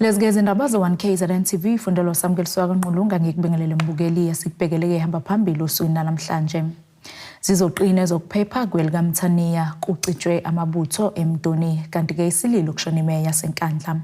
Lezi ke izindaba ze-1 KZN TV fundelwa samkeliswa kaNqulunga ngikubingelele mbukeli esikubhekele ke ihamba phambili osukwini namhlanje. Zizoqina ezokuphepha kwelikaMthaniya kucijwe amabutho eMdoni kanti ke isililo kushona imeya yaseNkandla.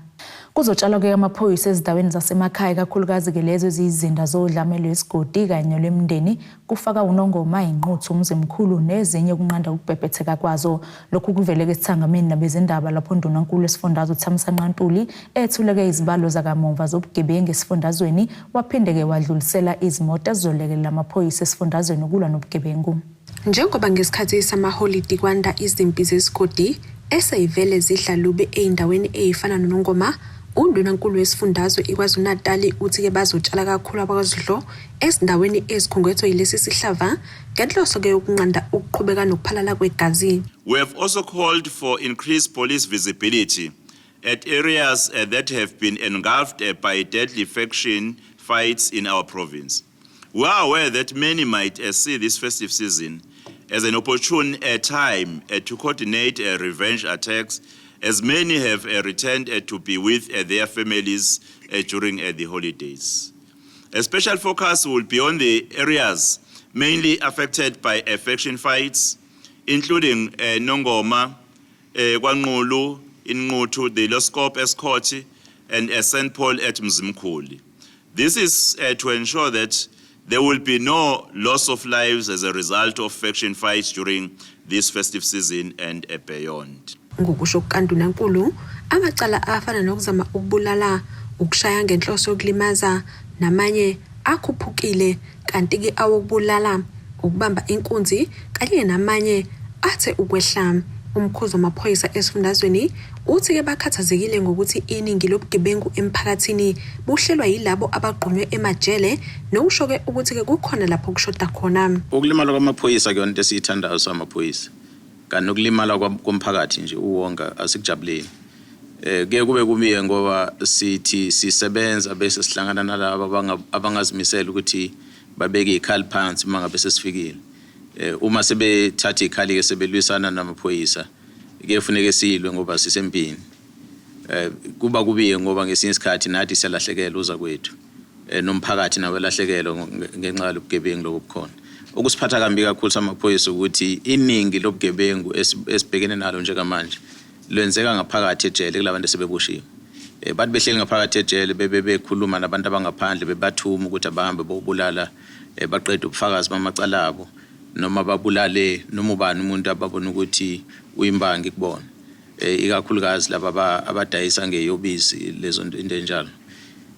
Kuzotshalwa ke amaphoyisa ezindaweni zasemakhaya ikakhulukazi ke lezo eziyizinda zodlame lwesigodi kanye lwemindeni kufaka uNongoma, iNquthu, uMzimkhulu nezinye ukunqanda ukubhebhetheka kwazo. Lokhu kuvele ke esithangamini nabezindaba lapho uNdunankulu wesifundazwe uThamsanqa Ntuli ethuleke izibalo zakamumva zobugebengu esifundazweni waphinde-ke wadlulisela izimoto ezizolekelela amaphoyisa esifundazweni ukulwa nobugebengu. Njengoba ngesikhathi samaholidi kwanda izimpi zezigodi eseyivele zidla lubi ey'ndaweni ey'fana noNongoma, uNdunankulu wesifundazwe iKwaZulu-Natali uthi-ke bazotshala kakhulu abakwaZidlo ezindaweni ezikhungethwe yilesi sihlava ngenhloso-ke yokunqanda ukuqhubeka nokuphalala kwegazi. We have also called for increased police visibility at areas that have been engulfed by deadly faction fights in our province. We are aware that many might see this festive season as an opportune time to coordinate revenge attacks, as many have returned to be with their families during the holidays. A special focus will be on the areas mainly affected by faction fights, including Nongoma, KwaNqulu, Inquthu, the Loskop Escort, and St. Paul at Mzimkhulu. This is to ensure that there will be no loss of lives as a result of faction fights during this festive season and beyond. Ngokusho kukaNdunankulu, amacala afana nokuzama ukubulala, ukushaya ngenhloso yokulimaza namanye akhuphukile kanti-ke awokubulala, ukubamba inkunzi kanye namanye athe ukwehla. Umkhuzi wamaphoyisa esifundazweni uthi-ke bakhathazekile ngokuthi iningi lobugebengu emphakathini buhlelwa yilabo abagqunywe emajele nokusho-ke ukuthi-ke kukhona lapho kushoda khona. Ukulimala kwamaphoyisa kuyona into esiyithandayo samaphoyisa, kanti nokulimala komphakathi nje uwonke asikujabuleli. Kuye kube kubi ngoba sithi sisebenza bese sihlangana nalabo abangazimisela ukuthi babeke ikhali phansi uma ngabe sesifikile. Uma sebethatha ikhali ke sebelwisana namaphoyisa, kuye kufuneke silwe ngoba sisempini. Kuba kubi ngoba ngesinye isikhathi nathi siyalahlekelwa uza kwethu. Nomphakathi nawe elahlekelwa ngenxa yalobugebengu lobu bukhona. Okusiphatha kambi kakhulu samaphoyisa ukuthi iningi lobugebengu esibhekene nalo njengamanje lwenzeka ngaphakathi ejele kulabantu esebeboshiwe. Bathi behleli ngaphakathi ejele bebe bekhuluma nabantu abangaphandle bebathuma ukuthi abahambe bobulala, baqede ubufakazi bamacala abo noma babulale noma ubani umuntu ababona ukuthi uyimbangi kubona. Ikakhulukazi laba abadayisa ngeyobisi lezo into enjalo.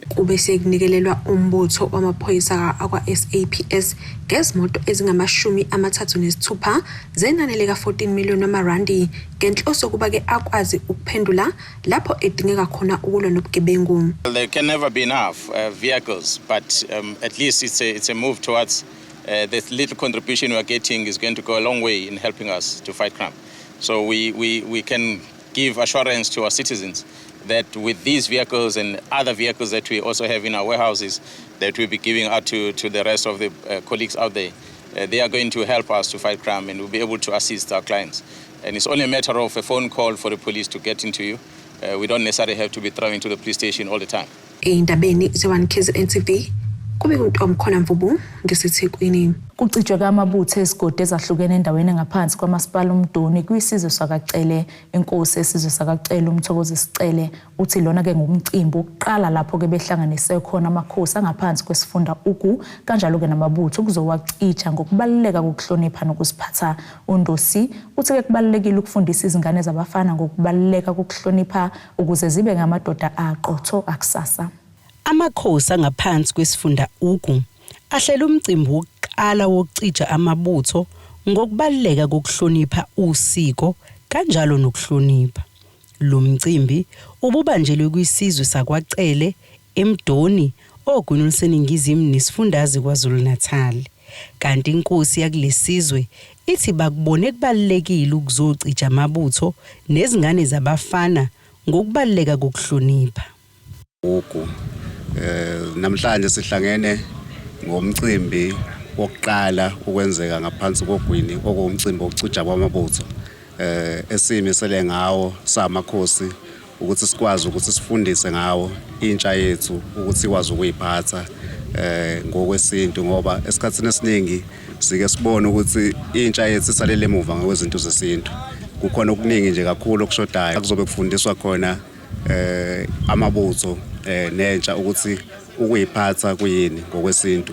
Kube sekunikelelwa umbutho wamaphoyisa akwa-SAPS ngezimoto ezingama-36 zenani lika-14 million wamarandi ngenhloso yokuba-ke akwazi ukuphendula lapho edingeka khona ukulwa nobugebengu. There can never be enough vehicles, but at least it's a move towards the little contribution we are getting is going to go a long way in helping us to fight crime. So we can give assurance to our citizens that with these vehicles and other vehicles that we also have in our warehouses that we'll be giving out to the rest of the colleagues out there, they are going to help us to fight crime and we'll be able to assist our clients. And it's only a matter of a phone call for the police to get into you. We don't necessarily have to be driving to the police station all the time. Ey'ndabeni ze-1 KZN TV kube kuNtomkhona Mvubu ngiseThekwini. Kucijwe amabutho ezigodi ezahlukene endaweni engaphansi kwamasipala uMdoni kwisizwe sakwaCele. Inkosi esizwe sakwaCele uMthokozisi Cele uthi lona ke ngumcimbi wokuqala lapho ke behlanganise khona amakhosi angaphansi kwesifunda Ugu kanjalo ke namabutho ukuzowacija ngokubaluleka kokuhlonipha nokuziphatha. UNdosi uthi ke kubalulekile ukufundisa izingane zabafana ngokubaluleka kokuhlonipha ukuze zibe ngamadoda aqotho akusasa. Amakhosi angaphansi kwesifunda Ugu ahlela umcimbi wokuqala wokucija amabutho ngokubaluleka kokuhlonipha usiko kanjalo nokuhlonipha. Lo mcimbi ububanjelwe kwisizwe sakwaCele eMdoni ogwini oluseningizimu nesifundazwe KwaZulu-Natal. Kanti inkosi yakulesizwe ithi bakubone kubalulekile ukuzocija amabutho nezingane zabafana ngokubaluleka kokuhlonipha. Ugu namhlanje sihlangene ngomcimbi wokuqala ukwenzeka ngaphansi kogwini, okuwumcimbi wokucija kwamabutho esimisele ngawo samakhosi Ukuthi sikwazi ukuthi sifundise ngawo intsha yethu ukuthi ikwazi ukuyiphatha ngokwesintu, ngoba esikhathini esiningi sike sibone ukuthi intsha yethu isalele emuva ngokwezinto zesintu. Kukhona okuningi nje kakhulu okushodayo. Kuzobe kufundiswa khona amabutho nentsha ukuthi ukuyiphatha kuyini ngokwesintu.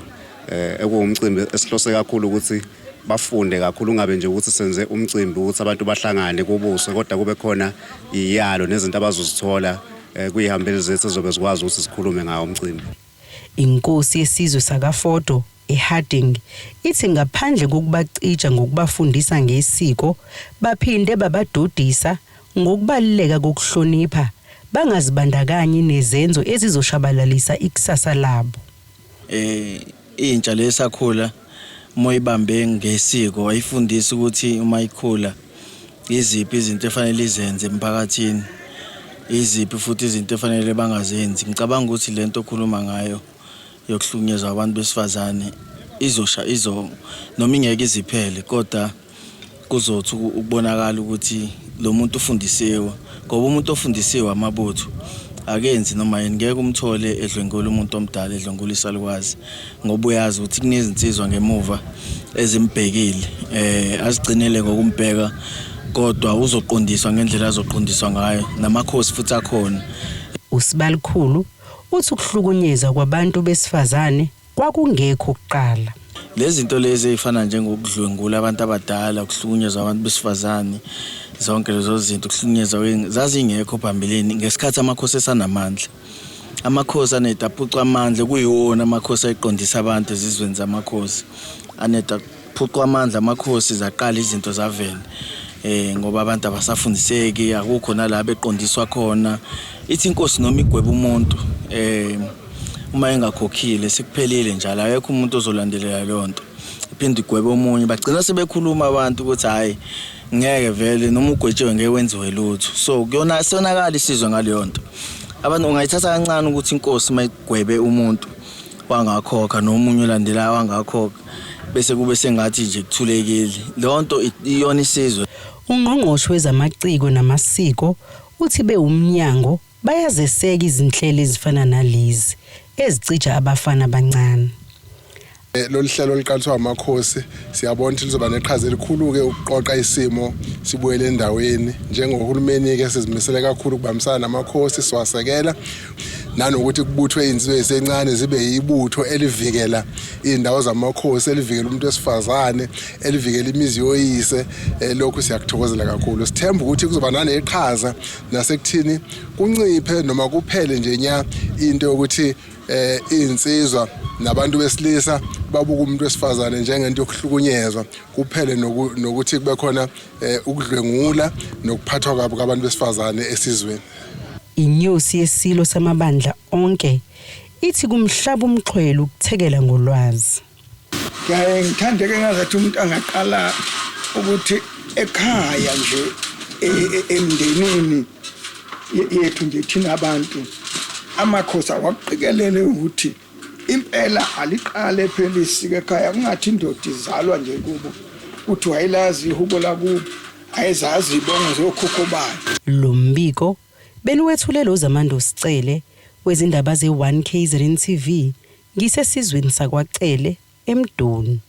Ekuwumcimbi esihlose kakhulu ukuthi bafunde kakhulu, ungabe nje ukuthi senze umcimbi ukuthi abantu bahlangane kubuswe, kodwa kube khona iyalo nezinto abazozithola kwihambeli zethu ezobe zikwazi ukuthi sikhulume ngawo umcimbi. Inkosi yesizwe sakaFodo eHarding ithi ngaphandle kokubacija ngokubafundisa ngesiko, baphinde babadodisa ngokubaluleka kokuhlonipha, bangazibandakanyi nezenzo ezizoshabalalisa ikusasa labo. Intsha lesakhula uma uyibambe ngesiko, wayifundisa ukuthi uma ikhula iziphi izinto efanele izenze emphakathini, iziphi futhi izinto efanele bangazenzi. Ngicabanga ukuthi lento okhuluma ngayo yokuhlukunyezwa abantu besifazane izosha izo noma ingeke iziphele, kodwa kuzothi ukubonakala ukuthi lo muntu ufundisiwe, ngoba umuntu ofundisiwe amabutho akenzi noma yini. Ngeke umthole edlwengula umuntu omdala, edlwengula isalukazi, ngoba uyazi ukuthi kunezinsizwa ngemuva ezimbhekile. Azigcinele ngokumbheka, kodwa uzoqondiswa ngendlela azoqondiswa ngayo, namakhosi futhi akhona. Usibalikhulu uthi ukuhlukunyezwa kwabantu besifazane kwakungekho kuqala. Lezi zinto lezi ey'fana njengokudlwengula abantu abadala, ukuhlukunyezwa abantu besifazane, zonke lezo zinto, ukuhlukunyezwa zazingekho phambilini ngesikhathi amakhosi esanamandla. Amakhosi anetaphucwa amandla, kuyiwona amakhosi ayiqondisa abantu ezizweni zamakhosi. Anetaphucwa amandla amakhosi, zaqala izinto zavela. Ngoba abantu abasafundiseki, akukho nala beqondiswa khona. Ithi inkosi noma igweba umuntu uma engakhokhile sekuphelile njalo, akekho umuntu ozolandelela leyo nto. Iphinde igwebe omunye, bagcina sebekhuluma abantu ukuthi hhayi ngeke vele noma ugwetshiwe ngeke wenziwe lutho. So kuyona sonakala isizwe ngaleyo nto. Abantu ungayithatha kancane ukuthi inkosi mayigwebe umuntu wangakhokha nomunye olandelayo wangakhokha, bese kube sengathi nje kuthulekile. Leyo nto iyona isizwe. Ungqongqoshe wezamaciko namasiko uthi bewumnyango bayazeseka izinhlelo ezifana nalezi ezicija abafana abancane. Lolu hlelo oluqaliswa amakhosi siyabona ukuthi lizoba neqhaza elikhulu-ke ukuqoqa isimo sibuyele endaweni. Njengohulumeni-ke sizimisele kakhulu ukubambisana namakhosi, siwasekela nanokuthi kubuthwe iy'nsizwa ey'sencane zibe yibutho elivikela iy'ndawo zamakhosi, elivikela umuntu wesifazane, elivikela imizi yoyise. Lokhu siyakuthokozela kakhulu. Sithemba ukuthi kuzoba naneqhaza nasekuthini kunciphe noma kuphele nje nya into yokuthi iy'nsizwa nabantu besilisa babuka umuntu wesifazane njengento yokuhlukunyezwa, kuphele nokuthi kube khona ukudlwengula nokuphathwa kwabo kwabantu besifazane esizweni. Inyosi yesilo samabandla onke ithi kumhlaba umxhwele ukuthekela ngolwazi. Ngiyaye ngithande-ke ngazathi umuntu angaqala ukuthi ekhaya nje emndenini yethu nje thina abantu amakhosi awakuqikelele ukuthi impela aliqale phela isiko ekhaya, kungathi indoda izalwa nje kubo kuthi wayilazi ihubo lakubo, ayizazi ibongo zokhokho bayo. Lo mbiko beniwethule lo Zamando Sicele wezindaba ze-1 KZN TV ngisesizweni sakwaCele eMdoni.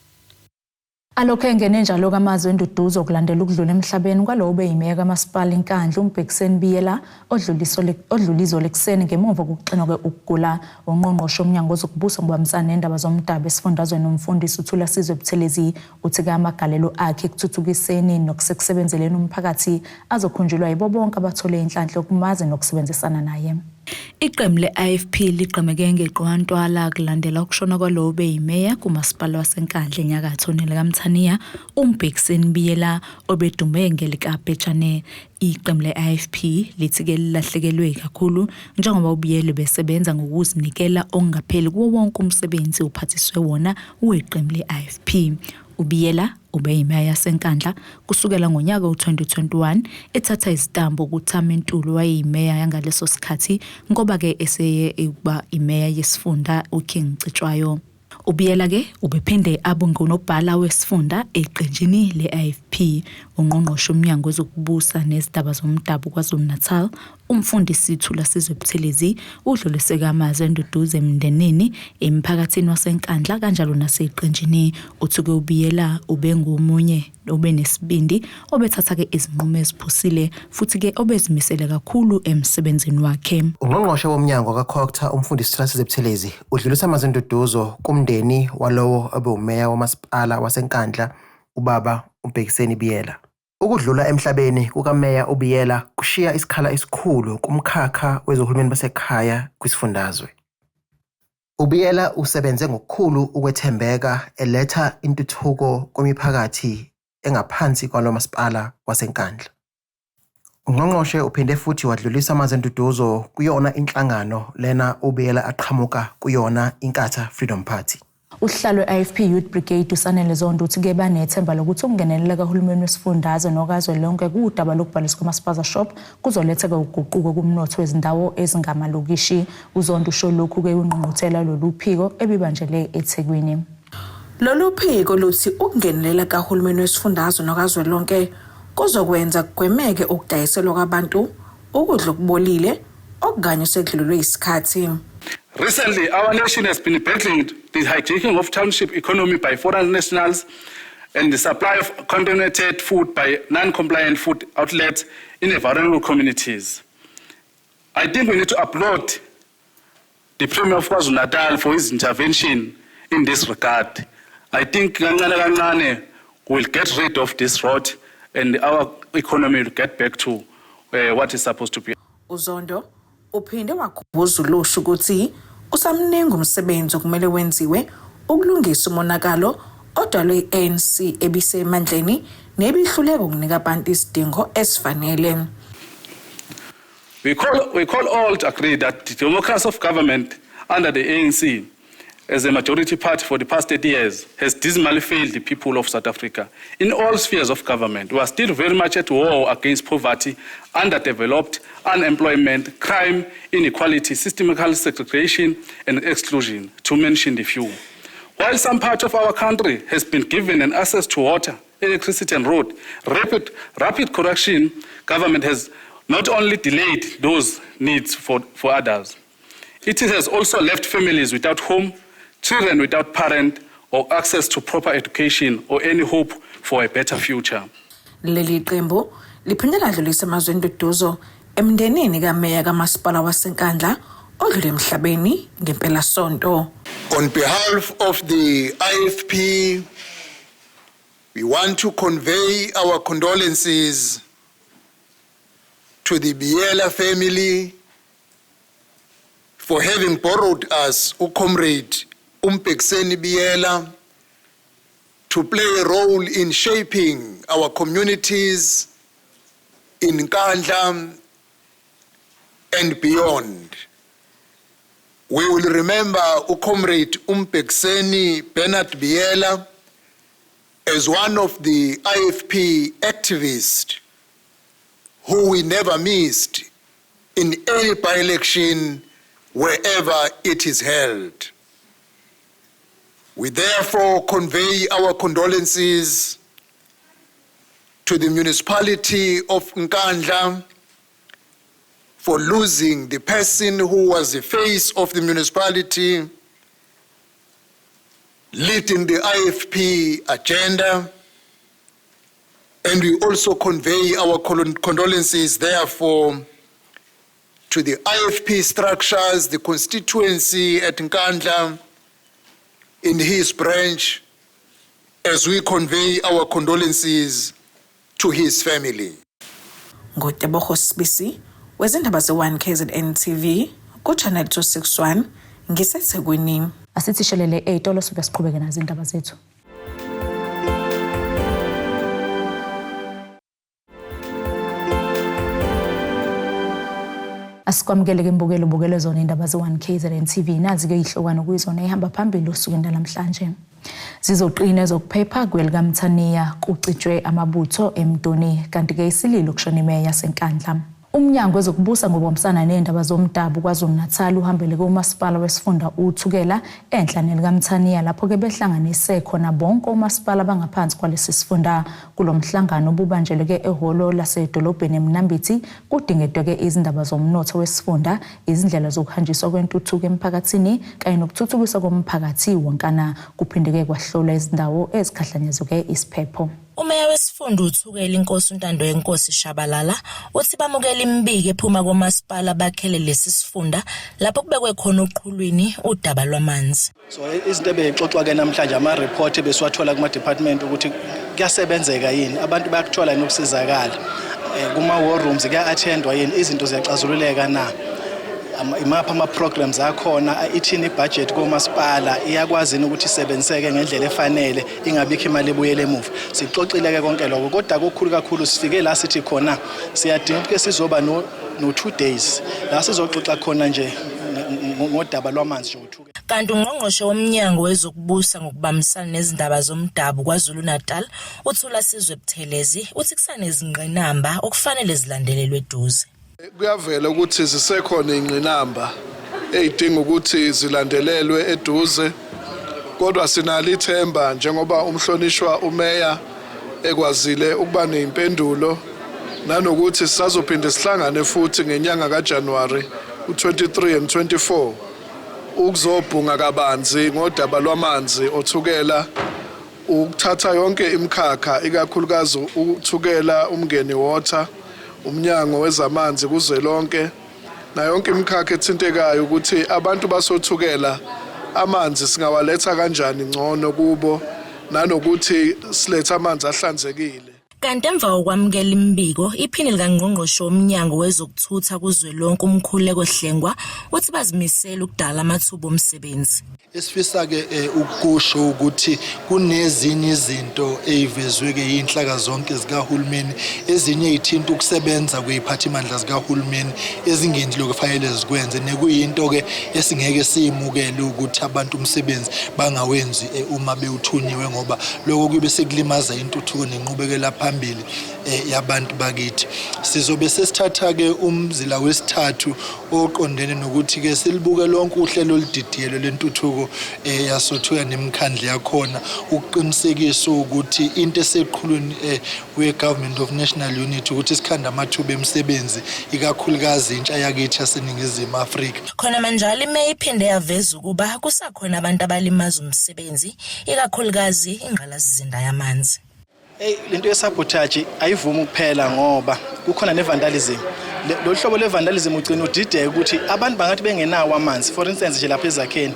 Alokhu engene njalo amazwi enduduzo kulandela ukudlula emhlabeni kwalowo obeyimeya kamasipala iNkandla uMbhekiseni Biyela odlula izolo ekuseni ngemuva kokuxinwa ukugula. Ungqongqoshe womnyango wezokubusa ngokubambisana nendaba zomdabu esifundazweni umfundisi uThulasizwe Buthelezi uthi-ke amagalelo akhe ekuthuthukiseni nokusekusebenzeleni umphakathi azokhunjulwa yibo bonke abathole inhlanhla yokumazi nokusebenzisana naye. Iqembu le-IFP ligqemeke ngeqwantwala kulandela ukushona kwalowo obeyimeya kumasipala waseNkandla enyakatho nelikaMthaniya uMbhekiseni Biyela obedume ngelikaBhejane. Iqembu le-IFP lithi-ke lilahlekelwe kakhulu njengoba uBiyela besebenza ngokuzinikela okungapheli kuwo wonke umsebenzi uphathiswe wona weqembu le-IFP. UBiyela ubeyimeya yaseNkandla kusukela ngonyaka u-2021 ethatha izitambo kuThami Ntuli owayeyimeya yangaleso sikhathi ngoba-ke eseye ukuba imeya yesifunda uKing Cetshwayo. UBiyela-ke ubephinde abe ngunobhala wesifunda eqenjini le-IFP. Ungqongqoshe umnyango wezokubusa nezindaba zomdabu KwaZulu-Natal. Umfundisi Thulasizwe Buthelezi udluliseke amazwi enduduzo emndenini, emphakathini waseNkandla kanjalo naseqenjini. Uthi-ke uBiyela ubengomunye obenesibindi obethatha-ke izinqumo eziphusile futhi-ke obezimisele kakhulu emsebenzini wakhe. Ungqongqoshe womnyango kaCogta uMfundisi Thulasizwe Buthelezi udlulisa amazwi enduduzo kumndeni walowo obewumeya womasipala waseNkandla ubaba uMbhekiseni Biyela. Ukudlula emhlabeni kukaMeya uBiyela kushiya isikhala esikhulu kumkhakha wezohulumeni basekhaya kwisifundazwe. UBiyela usebenze ngokukhulu ukwethembeka eletha intuthuko kwimiphakathi engaphansi kwalo masipala waseNkandla. Ungqongqoshe uphinde futhi wadlulisa amazwi enduduzo kuyona inhlangano lena uBiyela aqhamuka kuyona iNkatha Freedom Party. Usihlalo we-IFP Youth Brigade uSanele Zondo uthi-ke banethemba lokuthi ukungenelela kahulumeni wesifundazwe nokazwelonke kudaba lokubhaliswa kwama-spaza shop kuzoletha-ke uguquko kumnotho wezindawo ezingamalokishi. UZondo usho lokhu-ke kwingqungquthela lolu phiko ebibanjelwe eThekwini. Lolu phiko luthi ukungenelela kahulumeni wesifundazwe nokazwelonke kuzokwenza kugwemeke ukudayiselwa kwabantu ukudla okubolile okukanye sekudlulelwe isikhathi. Recently, our nation has been battling the hijacking of township economy by foreign nationals and the supply of contaminated food by non-compliant food outlets in vulnerable communities. I think we need to applaud the Premier of KwaZulu-Natal for his intervention in this regard. I think kancane kancane we'll get rid of this rot and our economy will get back to what is supposed to be. UZondo uphinde wakhumbuza ulusha ukuthi usamningi umsebenzi okumele wenziwe ukulungisa umonakalo odalwe i-ANC ebisemandleni nebihluleka ukunika abantu isidingo esifanele. We call all to agree that the democracy of government under the ANC as a majority party for the past 30 years has dismally failed the people of South Africa. In all spheres of government, we are still very much at war against poverty, underdeveloped, unemployment, crime, inequality, systemic segregation, and exclusion, to mention the few. While some part of our country has been given an access to water, electricity, and road, rapid correction government has not only delayed those needs for others, it has also left families without home, children without parent, or access to proper education or any hope for a better future. Leli qembu liphinde ladlulisa amazwi enduduzo emndenini kameya kamasipala waseNkandla odlule emhlabeni ngempelasonto. On behalf of the IFP, we want to convey our condolences to the Biela family for having borrowed us, uComrade uMbhekiseni Biyela, to play a role in shaping our communities in Nkandla and beyond. We will remember uComrade uMbhekiseni Bernard Biyela as one of the IFP activists who we never missed in any by-election wherever it is held. We therefore convey our condolences to the municipality of Nkandla for losing the person who was the face of the municipality, leading the IFP agenda. And we also convey our condolences, therefore, to the IFP structures, the constituency at Nkandla, in his branch, as we convey our condolences to his family. NguTebogo Sibisi wezindaba ze-1 KZN TV ku-Channel 261 ngiseThekwini. Asithi shelele ey'tolo sobe siqhubeke nazo iy'ndaba zethu. Asikwamukele-ke mbukelo ubukele zona iy'ndaba ze-1 KZN TV. Nazi-ke iy'hlokwana kuyizona ey'hamba phambili osukwini lwanamhlanje. Zizoqina ezokuphepha kwelikaMthaniya kucijwe amabutho eMdoni kanti-ke isililo kushona imeya yaseNkandla. Umnyango wezokubusa ngokubambisana nendaba zomdabu KwaZulu-Natal uhambele kumasipala wesifunda uThukela enhla nelikaMthaniya lapho-ke behlanganise khona bonke omasipala abangaphansi kwalesi sifunda. Kulo mhlangano obubanjelwe-ke ehholo lasedolobheni eMnambithi kudingidwe-ke izindaba zomnotho wesifunda, izindlela zokuhanjiswa kwentuthuko emphakathini kanye nokuthuthukiswa komphakathi wonkana. Kuphinde-ke kwahlolwa izindawo ezikhahlanyezwe-ke isiphepho. Umeya wesifunda uThukela inkosi uNtandoyenkosi Shabalala uthi bamukela imibiko ephuma komasipala bakhele lesi sifunda lapho kubekwe khona oqhulwini udaba lwamanzi. So izinto ebeyixoxwa-ke namhlanje ama-report ebesiwathola kuma-department ukuthi kuyasebenzeka yini, abantu bayakuthola yini ukusizakala, kuma-war rooms kuya-attendwa yini, izinto ziyacazululeka na, imaphi ama-programs akhona, ithini ibudget komasipala, iyakwazi yini ukuthi isebenziseke ngendlela efanele, ingabikho imali ebuyele emuva. Sixoxile-ke konke lokho, kodwa kokukhulu kakhulu sifike la sithi khona siyadinga ukuthi sizoba no 2 days la sizoxoxa khona nje ngodaba lwamanzi nje. Kanti ungqongqoshe womnyango wezokubusa ngokubambisana nezindaba zomdabu KwaZulu-Natal uThulasizwe Buthelezi uthi kusanezingqinamba okufanele zilandelelwe eduze. Kuyavela ukuthi zisekhona ingqinamba eyidinga ukuthi zilandelelwe eduze, kodwa sinalo ithemba njengoba umhlonishwa umeya ekwazile ukuba neyimpendulo nanokuthi sisazophinde sihlangane futhi ngenyanga kaJanuary u23 and 24 ukuzobhunga kabanzi ngodaba lwamanzi oThukela, ukuthatha yonke imikhakha ikakhulukazi uThukela Umngeni Water, umnyango wezamanzi kuzwelonke na yonke imikhakha ethintekayo ukuthi abantu basoThukela amanzi singawaletha kanjani ngcono kubo nanokuthi silethe amanzi ahlanzekile. Kanti emva kokwamukela imibiko, iphini likangqongqoshe womnyango wezokuthutha kuzwelonke uMkhuleko Hlengwa uthi bazimisele ukudala amathuba omsebenzi. Esifisa-ke ukusho ukuthi kunezinye izinto ey'vezwe-ke yiy'nhlaka zonke zikahulumeni, ezinye ey'thinta ukusebenza kwey'phathimandla zikahulumeni ezingenzi lokhu efanele zikwenze, nekuyinto-ke esingeke siyimukele ukuthi abantu umsebenzi bangawenzi uma bewuthunyiwe, ngoba lokho kuyobe sekulimaza intuthuko nenqubekela phambili yabantu bakithi. Sizobe sesithatha-ke umzila wesithathu oqondene nokuthi-ke silibuke lonke uhlelo oludidiyelwe lentuthuko yasoThukela nemikhandlu yakhona, ukuqinisekisa ukuthi into eseqhulwini we-Government of National Unity ukuthi sikhande amathuba emisebenzi ikakhulukazi intsha yakithi yaseNingizimu Afrika. Khona manjalo imeya iphinde yaveza ukuba kusakhona abantu abalimaza umsebenzi ikakhulukazi ingqalasizinda yamanzi. Hey, lento yesabotage ayivumi ukuphela ngoba kukhona nevandalism. Lo hlobo levandalism ugcina udideka ukuthi abantu bangathi bengenawo amanzi. For instance nje lapha ezakheni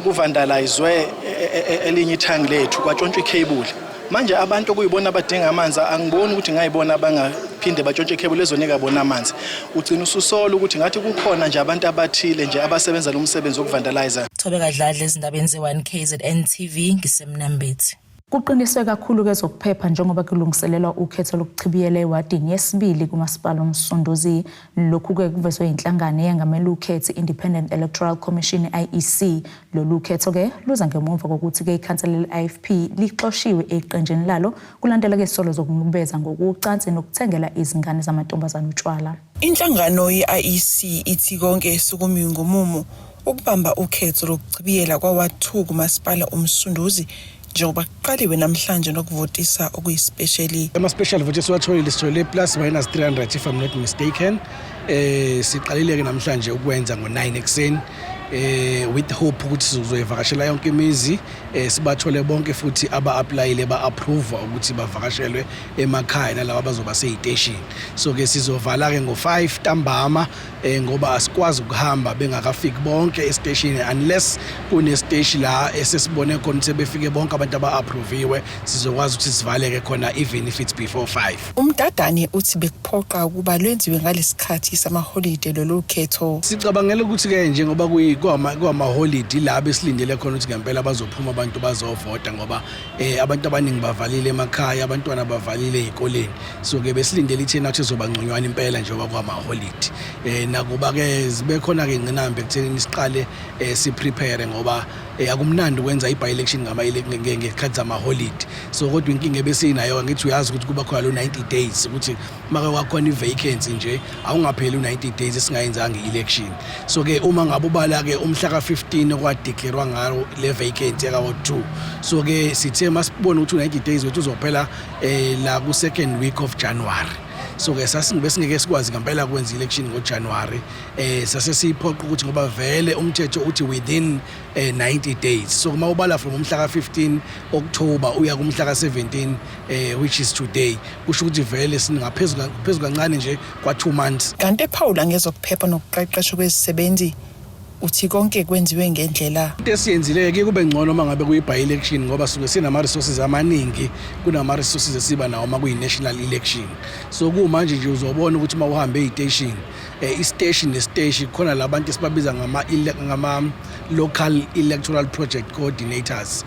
kuvandalizwe elinye ithangi lethu kwatshontshwa icable. Manje abantu okuyibona abadinga amanzi angiboni ukuthi ngayibona abangaphinde batshontshe icable ezonika bona amanzi. Ugcina ususola ukuthi ngathi kukhona nje abantu abathile nje abasebenza lo msebenzi wokuvandalize. Thobeka Dladla ezindabeni ze-1 KZN TV ngiseMnambithi. Kuqiniswe kakhulu kezokuphepha njengoba kulungiselelwa ukhetho lokuchibiyela ewadini yesibili kumasipala uMsunduzi. Lokhu-ke kuvezwe inhlangano eyengamele ukhetho i-Independent Electoral Commission IEC. Lolu khetho-ke luza ngemuva kokuthi-ke ikhansela le-IFP lixoshiwe eqenjini lalo kulandela-ke isolo zokunukubeza ngokucansi nokuthengela izingane zamantombazane utshwala. Inhlangano ye-IEC ithi konke sekumiwe ngomumo ukubamba ukhetho lokuchibiyela kwa-Ward 2 kumasipala uMsunduzi njengoba kuqaliwe namhlanje nokuvotisa okuyisipesheli. Ama-special vote esiwatholile sitholile plus minus 300 if I'm not mistaken. Siqalile ke namhlanje ukwenza ngo-9 ekuseni with hope ukuthi sizoyivakashela yonke imizi, sibathole bonke futhi aba-applyile ba-approve ukuthi bavakashelwe emakhaya nalabo abazoba seyiteshini. So ke sizovala ke ngo-5 ntambama ngoba asikwazi ukuhamba bengakafiki bonke esiteshini unless kunesiteshi la esesibone khona ukuthi sebefike bonke abantu aba-approviwe, sizokwazi ukuthi sivaleke khona even if it's before 5. Umdadane uthi bekuphoqa ukuba lwenziwe ngalesikhathi samaholide lolu khetho. Sicabangela ukuthi-ke njengoba kwamaholidi la besilindele khona ukuthi ngempela bazophuma abantu bazovota ngoba abantu abaningi bavalile emakhaya, abantwana bavalile ey'koleni, so-ke besilindele i-turnout ezoba ngconywana impela njengoba kwamaholidi. Nakuba ke zibe khona ke ingqinamba ekuthenini siqale si prepare ngoba akumnandi ukwenza i by election ngama ngekhathi zama holiday. So kodwa inkinga ebesinayo, ngithi uyazi ukuthi kuba khona lo 90 days, ukuthi make kwakhona i-vacancy nje awungapheli u-90 days esingayenzanga i-election. So ke uma ngabe ubala ke umhla ka-15 okwadeclarewa ngayo le vacancy yaka-ward 2, so ke sithe masibona ukuthi u-90 days wethu uzophela la ku-second week of January. So ke sasingeke sikwazi ngempela ukwenza i-election ngoJanuary. Sase siyiphoqa ukuthi ngoba vele umthetho uthi within 90 days, so uma ubala from umhla ka-15 October uya kumhla ka-17, which is today, kusho ukuthi vele singaphezulu phezulu kancane nje kwa-2 months. Kanti ephawula ngezokuphepha nokuqeqeshwa kwezisebenzi, uthi konke kwenziwe ngendlela. Into esiyenzile ke, kube ngcono uma ngabe kuyi-by election ngoba suke sinama-resources amaningi kunama-resources esiba nawo uma kuyi-national election. So kumanje nje uzobona ukuthi uma uhambe ey'teshini, isiteshi nesiteshi khona labantu esibabiza ngama-local electoral project coordinators,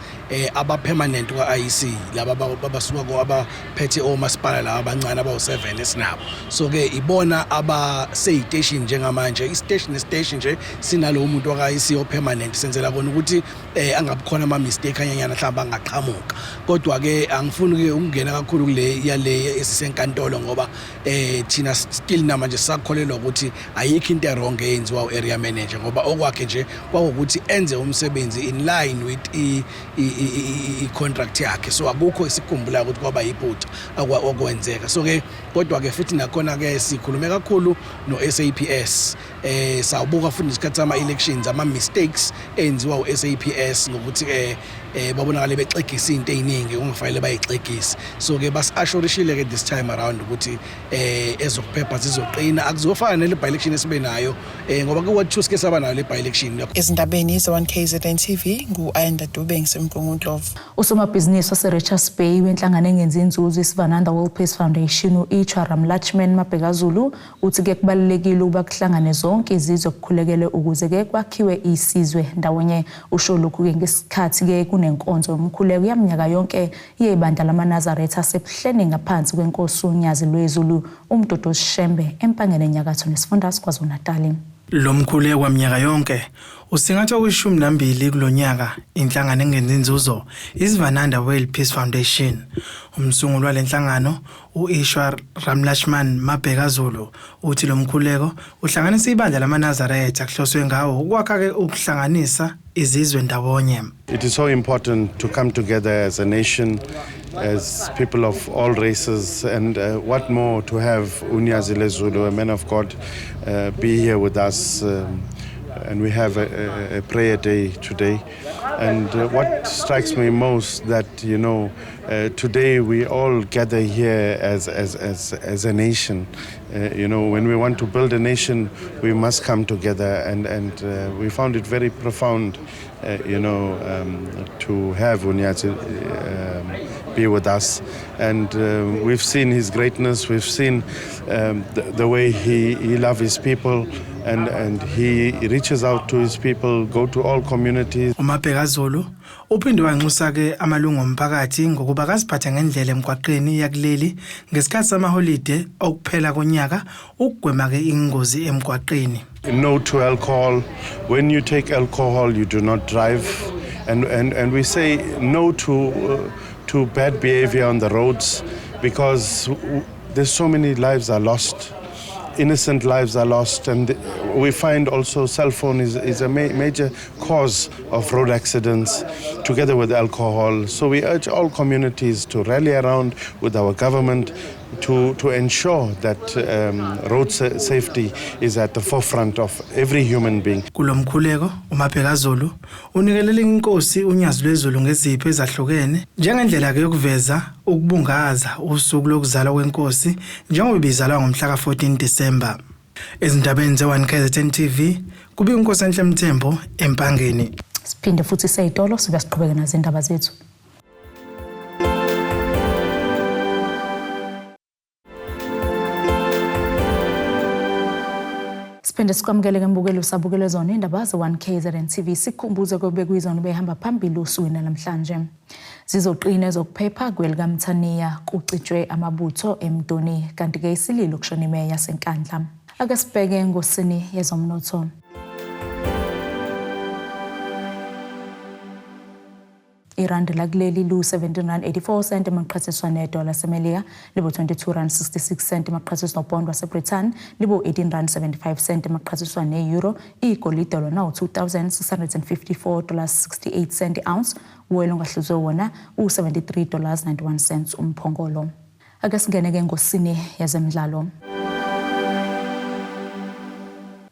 aba-permanent kwa-IEC, laba abasuka abaphethe omasipala laba abancane abawu-7 esinabo. So-ke ibona abasey'teshini njengamanje, isiteshi nesiteshi nje sinalowo muntu waka-IEC o-permanent, senzela kona ukuthi angabi khona ama-mistake anyanyana mhlawumbe angaqhamuka. Kodwa-ke angifuni-ke ukungena kakhulu kule yale esisenkantolo ngoba thina still namanje sisakholelwa ukuthi ayikho into e-wrong eyenziwa u-area manager, ngoba okwakhe nje kwakuwukuthi enze umsebenzi in line with i-contract yakhe. So akukho esikukhumbulayo ukuthi kwaba yiphutha okwenzeka. So-ke kodwa-ke futhi nakhona-ke sikhulume kakhulu no-SAPS, sawubuka futhi isikhathi sama-elections ama-mistakes enziwa u-SAPS ngokuthi babonakale bexegisa izinto ey'ningi kungafanele bayixegise. So-ke basi-assurishile-ke this time around ukuthi ezokuphepha zizoqina, akuzofana nele by election esibe nayo, ngoba ku-ward 2 sike saba nayo le by election. Ezindabeni ze-1 KZN TV, ngu-Ayanda Dube, ngiseMgungundlovu. Usomabhizinisi wase-Richards Bay wenhlangano engenzi inzuzo iSivananda World Peace Foundation, u-Ichwa Ramlachman Mabhekazulu, uthi-ke kubalulekile ukuba kuhlangane zonke izizwe kukhulekele ukuze-ke kwakhiwe isizwe ndawonye. Usho lokhu-ke ngesikhathi-ke kunenkonzo yomkhuleko yaminyaka yonke yebandla lamaNazaretha aseBuhleni ngaphansi kwenkosi uNyazi Lwezulu uMduduzi Shembe eMpangeni enyakatho nesifundazwe KwaZulu-Natali. Lo mkhuleko waminyaka yonke usingathwa kwishumi nambili kulonyaka inhlangano engenzi inzuzo iSivananda World Peace Foundation. Umsunguli wale nhlangano u-Ishwar Ramlachman Mabhekazulu uthi lo mkhuleko uhlanganisa ibandla lamaNazaretha, kuhloswe ngawo ukwakha-ke ukuhlanganisa izizwe ndawonye. It is so important to come together as a nation, as people of all races, and what more to have uNyazi Lezulu, a man of God, be here with us. And we have a prayer day today. And what strikes me most that, today we all gather here as a nation. When we want to build a nation, we must come together. And we found it very profound, to have uNyazi be with us. And we've seen his greatness, we've seen the way he loves his people, and he reaches out to his people, go to all communities. UMabhekazulu uphinde wanxusa-ke amalungu omphakathi ngokuba kaziphathe ngendlela emgwaqeni yakuleli ngesikhathi samaholide okuphela konyaka, ukugwema-ke ingozi emgwaqeni. No to alcohol. When you take alcohol, you do not drive. And we say no to bad behavior on the roads because there's so many lives are lost. Innocent lives are lost, and we find also cell phone is a major cause of road accidents together with alcohol. So we urge all communities to rally around with our government to ensure that road safety is at the forefront of every human being. Kulo mkhuleko uMabhekazulu unikelele inkosi uNyazi Lwezulu ngezipho ezahlukene njengendlela-ke yokuveza ukubungaza usuku lokuzalwa kwenkosi njengoba ibizalwa ngomhla ka-14 Disemba. Ezindabeni ze-1 KZN TV kube inkosi Enhle Mthembu eMpangeni. Siphinde futhi seyitolo sibe siqhubeke nazo indaba zethu. Siphinde sikwamukele ke mbukeli usabukele zona indaba ze-1 KZN TV, sikhumbuze kube kuyizona behamba phambili usukwini namhlanje. Zizoqina ezokuphepha kwelikaMthaniya kucijwe amabutho eMdoni, kanti ke isililo kushona imeya yaseNkandla. Ake sibheke engosini yezomnotho. Irandi lakuleli lu-R17.84 cent maqhathiswa nedola laseMelika, libo-R22.66 cent maqhathiswa nopondo waseBrithani, libo-R18.75 cent maqhathiswa ne-euro. Igolide lona u-$2,654.68 cent ounce. Uwoyela ongahluzwe wona u-$73.91 umphongolo. Ake singene-ke ngosini yezemidlalo.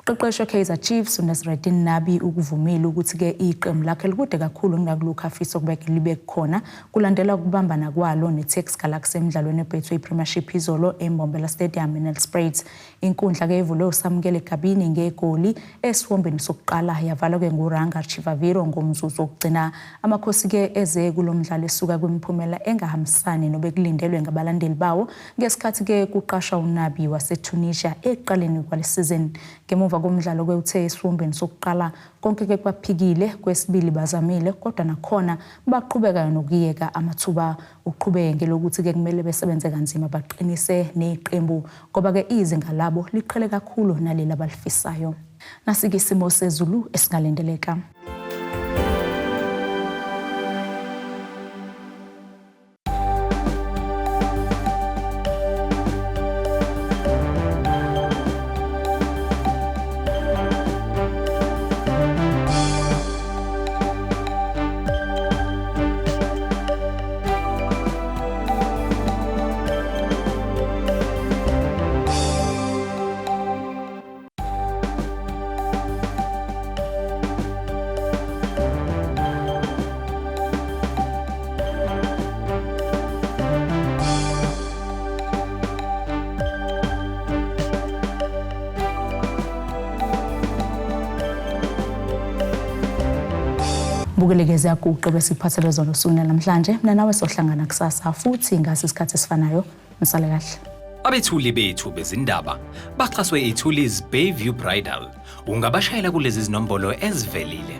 Umqeqeshi weKaizer Chiefs uNasreddine Nabi ukuvumile ukuthi-ke iqembu lakhe likude kakhulu kunakulokhu afisa ukubeke libe khona kulandela ukubambana kwalo neTS Galaxy emdlalweni weBetway Premiership izolo eMbombela Stadium eNelspruit. Inkundla-ke ivulwe uSamukele Kabini ngegoli esiwombeni sokuqala, yavalwa-ke nguRanga Chivaviro ngomzuzu wokugcina. Amakhosi-ke eze kulo mdlalo esuka kwimiphumela engahambisani nobekulindelwe ngabalandeli bawo ngesikhathi-ke kuqashwa uNabi waseTunisia ekuqaleni kwale season. Ngemuva komdlalo-ke uthe esiwombeni sokuqala konke-ke kwaphikile, kwesibili bazamile kodwa nakhona baqhubeka nokuyeka amathuba. Uqhubeke ngelokuthi-ke kumele besebenze kanzima baqinise neqembu ngoba-ke izinga labo liqhele kakhulu naleli abalifisayo. Nasike isimo sezulu esingalindeleka. Bukeleke ziyaguqa besiphathele zona usuku namhlanje. Mina nawe sohlangana kusasa futhi ngasi isikhathi esifanayo. Nisale kahle. Abethuli bethu bezindaba baxhaswe iThuli's Bayview Bridal. Ungabashayela kulezi zinombolo ezivelile.